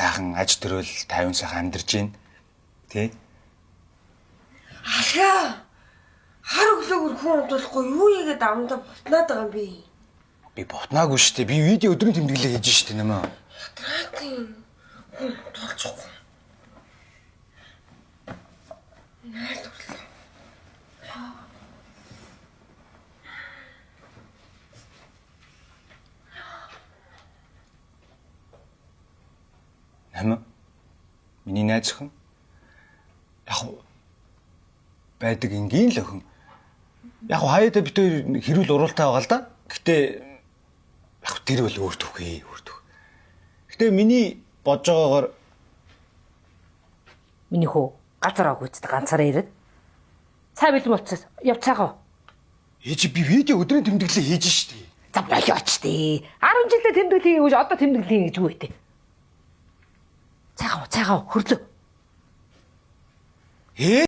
Сайхан аж төрөөл 50 сайхан амьдарч байна. Тэ? Алхаа. Хар өглөөгөр хүн унтуулахгүй юу хийгээд амдаа бутнаад байгаа юм бэ? Би бутнаагүй шүү дээ. Би видео өдрийн тэмдэглэл хийж шүү дээ нэмээ. Ятраагийн хүн унтуулчихгүй. Найл дурлаа. Нэмээ. Миний найз охин яг байдаг энгийн л охин. Яг хаяада бид хоёр хэрүүл уралтай байгаа л да. Гэтэ яг тэр бол өөр түүхээ, өөр түүх. Гэтэ миний бодож байгаагаар Миний хүү газар агүйцтэй ганцаараа ирээд. Цай бэлэн болчихсон. Явцаагаа. ээж би видео өдрийн тэмдэглэл хийж шүү дээ. За болооч тий. 10 жилдээ тэмдэглэл хийгээгүй одоо тэмдэглэл хий гэж юу вэ? Цайгаа, цайгаа хөрлөө. Ээ.